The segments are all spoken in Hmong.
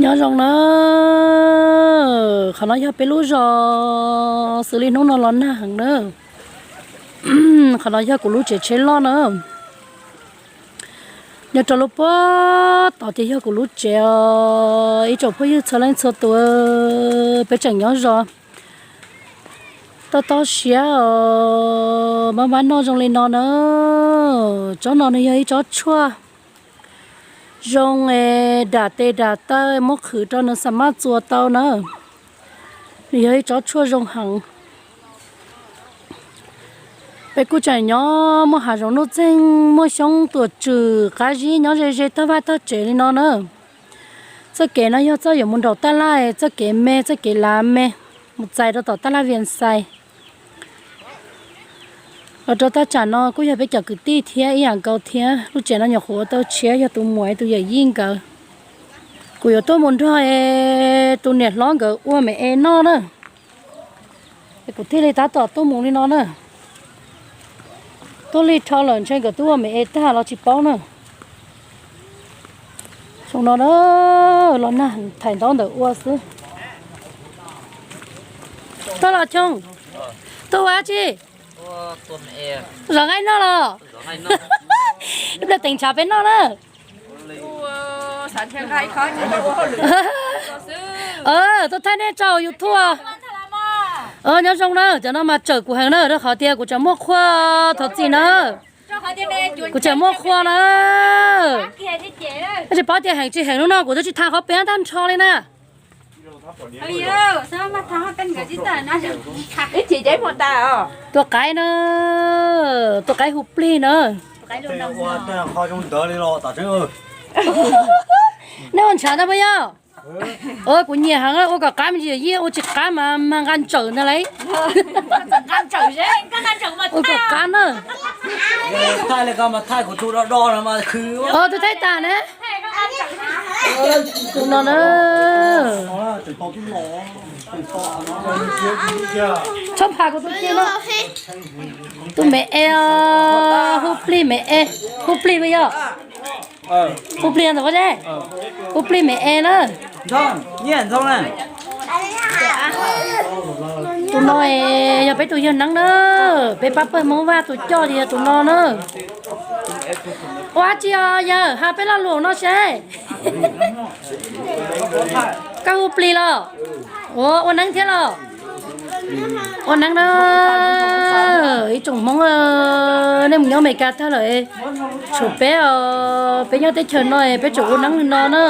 Nyob zoo na, qhov no yog peb lub zos xws li hnub no los nag heev na. Qhov no yog kuv lub tsev tsheb loj na. Nyob rau lub puag tod ces yog kuv lub tsev os, ib tsoom phooj ywg txhua leej txhua tus, peb tseem nyob zov toj toj siab os, maj maj noj zoo li no na. Tsob no nws yog ib tsob tshuaj zoo es dam tes dam taw muab qhwv rau nws xam maj txuas tau na. Nws yog ib tsob tshuaj zoo heev. Peb kuj tseem nyob muaj hav zoov nuj txeeg, muaj xyoob tuam tswm qab zib nyob ze ze tog vaj tog tsev li no na. Txoj kev no yog txoj yuav mus nraum tab laj, txoj kev me, txoj kev lav me, mus txais rau tom tab laj Vias Xais. Los rau tab tsam no kuj yog peb cov kwv tij thiab ib yam nkaus thiab. Lub tsev no nyuam qhuav ua tau tshiab, yog tus muam tus yawm yij nkawd. Kuv yuav tuaj mus nrog tus niam hlob nkawd ua me es noj na, es kuv thiaj li tab tom tuaj mus li no na. Tuaj lig rho lawm ntshe nkawd twb ua me es tag los tsis paub na. Xyoo no na, los nag thaim ntaub ntawm ua xwb. Tuaj los Choo, tuaj ua dab tsi? Zov nqaij noj los? Ib pliag teem ntshav peb noj na. Tuaj thaij nej tso YouTube. Nyob zoo na, cov no mas tsawm kuv heev na, rau qhov tias kuv tseem muaj qhua thov txim na. Kuv tseem muaj qhua na. Tsis paub tias heev tsis heev, hnub no kuv twb tsis tha qhov peb tag nrho li na. Tua qaib na, tua qaib hu plig na. Nej ua ntshav ntag puas yog? Kuv nyiam heev, ua kom qab me ntsis, yog ua tsis qab mas mag nqa ntsawm ntag lauj. Ua kom qab na. Tus thaij tas na. Tus no na. Tshaj pham kuv tus ci no. Tus me es, hu plig me es, hu plig puas yog? Hu plig ntawm ko, hu plig me es na. Tus no es yog peb tus yawg Neeb na, peb pab pawg Hmoob Vaj tus coj li yog tus no na. Ua dab tsi os yawg, hais peb lo lus no seb. Koj hu plig los? Ua, ua neeb thiab los? Ua neeb na. Ib tsoom Hmoob, nej mus nyob Amelikas tag lawm, tshuav peb os, peb nyob teb chaws no peb tseem ua neeb li no na.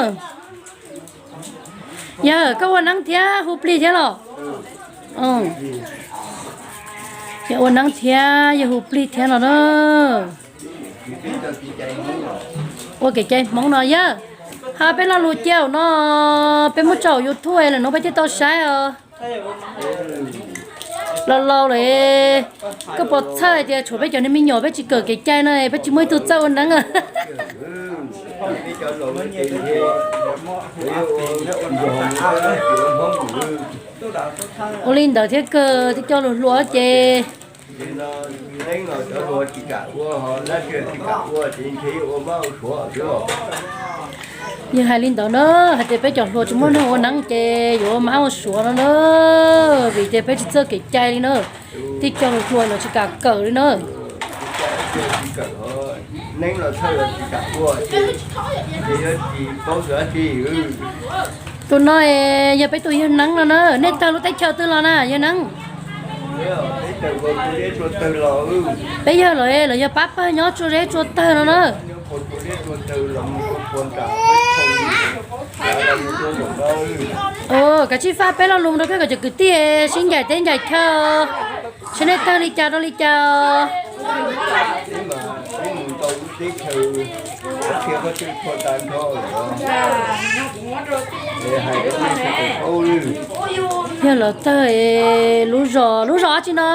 Yawg, koj ua neeb thiab hu plig thiab los? Yawg ua neeb thiab yawg hu plig thiab los na. Ua kev cai Hmoob no yawg, hais peb lo lus cia no, peb muab tso YouTube lawm no peb thiaj tau saib os. Laus laus lawm, koj puas txhawj tias tshuav peb cov niag me nyuam peb tsis kawm kev cai no peb tsis muaj ib tug txawj ua neeb? Ua li ntawd thiab kawg, tib co hluas hluas ces yawg hais li ntawd na, hais tias peb cov hluas tsis muaj neeg ua neeb ces yuav ua mab ua suav no na, vim tias peb tsis txawj kev cai li na. Tib co hluas hluas los tsis kam kawm li na. Tus no es yog peb tus yawg Neeb no na, nej tawg lub teb chaws twg los na yawg Neeb? Peb yawg los, los yog pab pawg nyob Tsua Zeb Tsua Tawg no na. Kav tsij faj peb lo lus rau koj cov kwv tij sib ncaim teb ncaim chaw, seb nej tawg li cas rau li cas os. Yog lawv tawg lub zos, lub zos dab tsi no?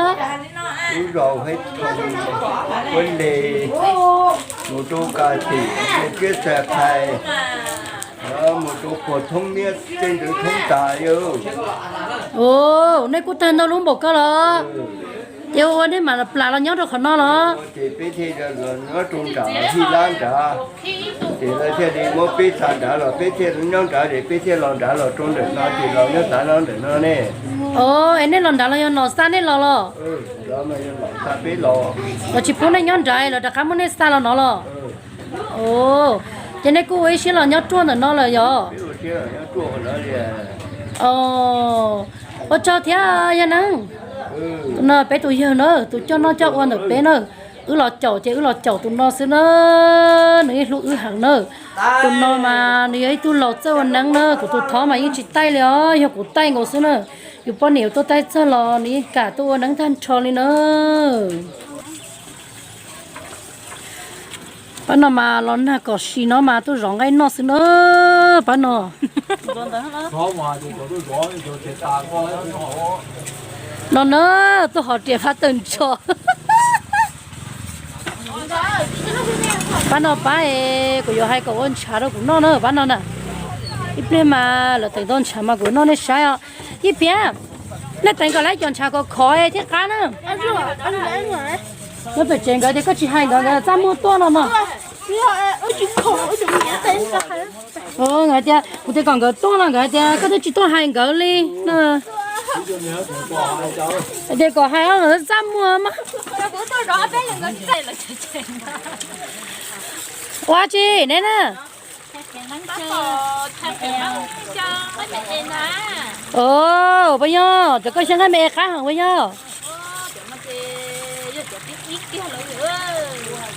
Mus rau Kas Tim, Tiab Txais Qhais, mus rau Puag Thoob Niab, Tej Ntxwv Thoob Tag. Nej kuj tawg ntau lub npaum ko los? Ces ua nej mam plam los nyob rau qhov no los? Ces peb thiaj los nyob rau nrad, Hib Lab nrad. Ces lawv thiaj li muab peb xa nrad los, peb thiaj nyob nrad, ces peb thiaj los nrad los rau ntawm no, ces los nyob tav no ntawm no ne. Os, es nej los nrad los yog nom xa nej los los? Los tsis pub nej nyob nrad, lawv rov qab muab nej xa los no los? Os, ces nej kuj ua ib siab los nyob ruaj ntawm no lawm yog? Os, ua tsaug thiab yawg Neeb. Tus no peb tus yawg na, tus coj noj coj ua ntawm peb na. Wb los caum ces wb los caum tus no xwb na, nws yeej hlub wb heev na. Tus no mas nws yog ib tug laus txawj ua neeb na, kuv tus thov mas yeej tsis taij li os, yog kuv taij nkaus xwb na. Yus poj niam yus tuaj taij txog los nws yeej kam tuaj ua neeb tag nrho li na. Pab no mas los nag kom si no mas tuaj zov nqaij noj xwb na. Pab no, no na, tuaj hov riam fab tawm ntso. Pab no pab es kuv yuav hais kom ua ntshav rau kuv noj na pab no na. Ib pliag mas lawv teem tau ntshav mas kuv noj nej saib os. Ib pliag nej teem kom lawv cov ntshav kom khov thiab qab na. Nyob pem tsev nkawd tias koj tsis hais nkawd, nkawd txaj muag tuaj no no. Nkawd tias, kuv tias kom nkawd tuaj no nkawd tias koj twb tsis tuaj hais nkawd li no. Tias kom hais nkawd txaj muag mas. Ua tsi neb na? Os, puas yog cov koj xyab nqaij me es qab heev puas yog?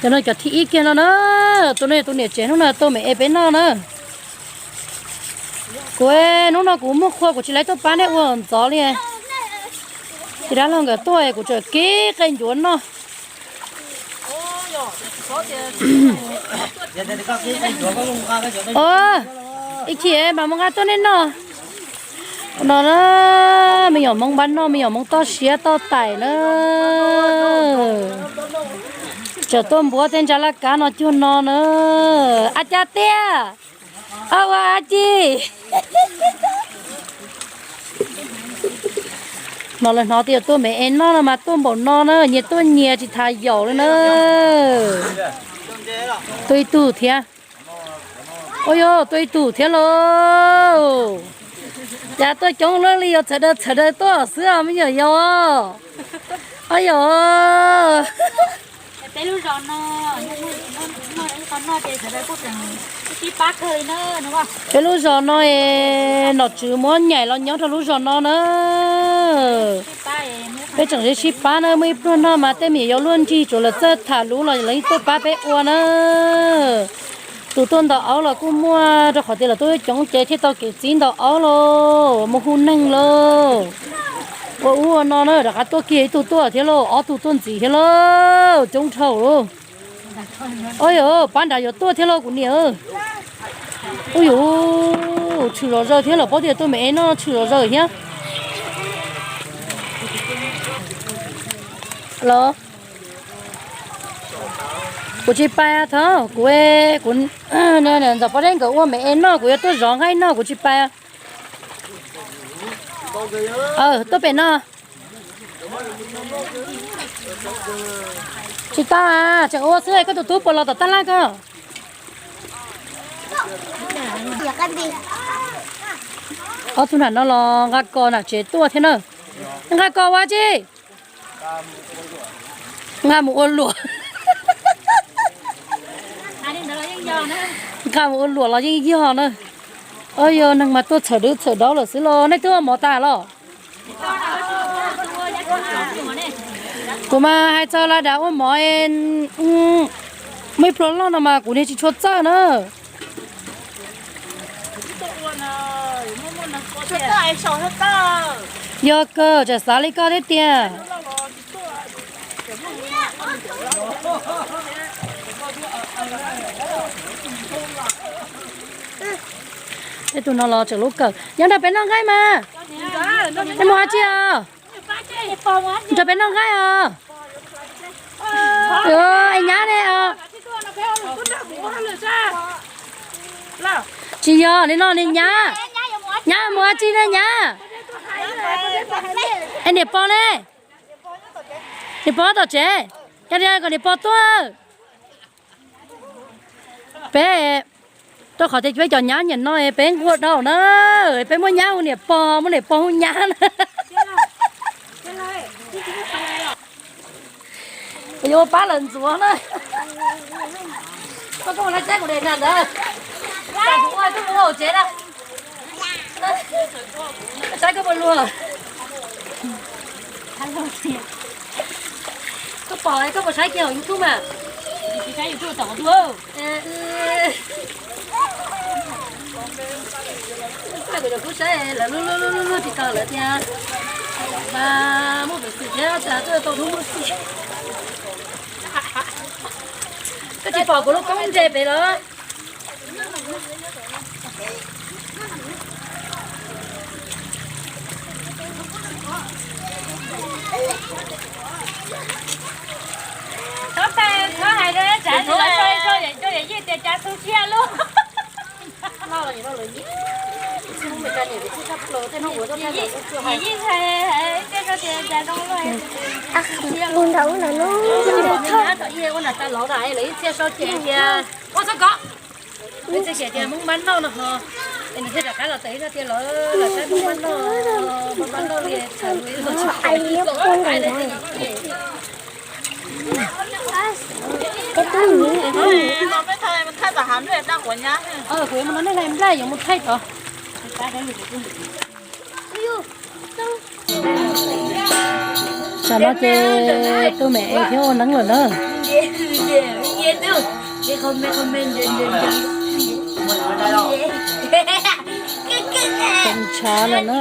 Cov no cov thib ib kiag no na. Tus no yog tus niam tsev hnub no tuaj me es peb noj na. Kuv hnub no kuv muaj qhua kuv tsis lawv tuaj pab nej ua ntxov li. Ces dab laug nkawd tuaj kuv tseem kib qe ncuav noj. Ib chim mam mus nqa tuaj nej noj. No na, me nyuam Hmoob npab noj, me nyuam Hmoob toj siab toj tais na. Tseem tuaj npuab tej ntsa laj kab no cuag no na. A cas tiag? Ua a ci. No lawv hnov tias tuaj me es noj no mas tuaj npaum no na, nyias tuaj nyias tsis tas yaum li na. Tuaj ib tug thiab. Ua yog tuaj ib tug thiab lauj. Cas tuaj coob luaj li, yog txhawm daws txhawm daws tuaj xwb os me nyuam yaus. Ua yog peb lub zos no es nom tswv muab nyaim los nyob rau lub zos no na. Peb tseem sib pab na, muaj ib pluag no mas tej me nyuam yaus luaj nrig tsuav lawv txawj tham lus los lawv yeej tuaj pab peb ua na. Tus tuaj ntaus aub los kuj muaj rau qhov tias lawv tuaj coob ces thiaj tau kev txib ntaus aub lauj, mus hu neeg lauj. Ua ub ua no na, rov qab tuaj kiag ib tug tuaj thiab lauj, ob tug tuaj ntxiv thiab lauj, coob dhau lauj. Ua yog pab nrad yuav tuaj thiab lauj kuv niam. Ua yog tshwm zom zaws thiab, lawv paub tias tuaj me es noj tshwm zom zaws thiab. Los kuv tsis pais thaum kuv, kuv ntxov pob zeb nkawd ua me es noj, kuv yuav tuaj zov nqaij noj, kuv tsis pais. Tuaj pem no. Tsis tau, tseem ua xwb, koj tus tub puas los tom tab laj koj? Ob tug nram no los nqa kos nram tsev tuaj thiab na. Nqa kos ua tsi? Nqa mus ua luam. Nqa mus ua luam los yeej yog na. Ua yog neeg mas tuaj txhawm dwb txhawm daub lawm xwb los nej twb ua mov tas los? Kuv mas hais txog laj dav ua mov, muaj ib pluag loj no mas kuv niag tsis tshua txawj na. Yog kawg, tsam xav li koj thiab tiag. Tej tus no los tseem lub kawm. Nyob nrog peb noj nqaij mas. Nej mus ua tsi os? Nrog peb noj nqaij os. Es nyab ne? Tsis yog li no ne nyab. Nyab mus ua tsi ne nyab? Es niam pog ne? Niam pog tom tsev, yog li kom niam pog tuaj. Peb rau qhov tias peb cov nyab nyiam no peb nquag dhau na, peb muab nyab hu niam pog, muab niam pog hu nyab na. Kuv yuav pab lawv ntxuav na. Koj, koj mus saib kuv daim nas ntawd. Kuv ua koj mus hauv tsev na. Saib koj puas luag. Koj pom koj puas saib kiag hauv YouTube mas. Saib YouTube tom tuaj. Kuv saib lawv lub lub lub lub tsis tau lawv tias mas muaj peev xwm thiab tas tuaj tau hnub muaj xwm. Koj tsis pom kuv lub koob nres pem los? Txhob hais rau tsav, txhob hais rau yawm yij tias cas tu siab lub. Yawm yij hais, hais tias rau tias cas zoo lub. Ua nram ub na, ua nram tas laus na, lawv ib txhia sau ces tias ua txog ko. Txhia ces tias Hmoob Npab Noj no ho, es nws thiaj rov qab los txawm ib no tias lawv los saib Hmoob Npab Noj, Hmoob Npab Noj li txawm ua ib los tsis pom ib los tsis pom. Kuv yuav mus no nej hlais nplaj yuav mus thaij tod. Tsam no ces tuaj mem es thiab ua neeb lawm na. Ntshav lawm na.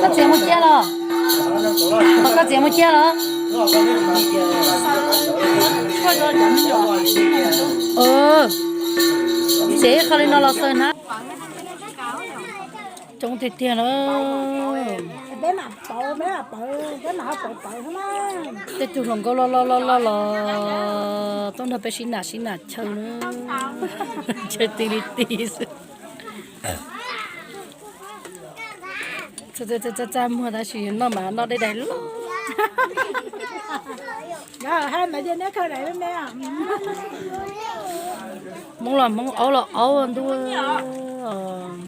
Koj txiav mus cia los? Koj txiav mus cia los? Txiav ib qho li no los xaws hnab. Coob tiag tiag na. Tej tug hluas nkauj loj loj loj loj los tuaj nrog peb sib nam sib nam chaw na. Chaw ti li ti xwb. Txaj muag tab sis noj mas noj dej daig loj. Hmoob los Hmoob, aub los aub ntuj.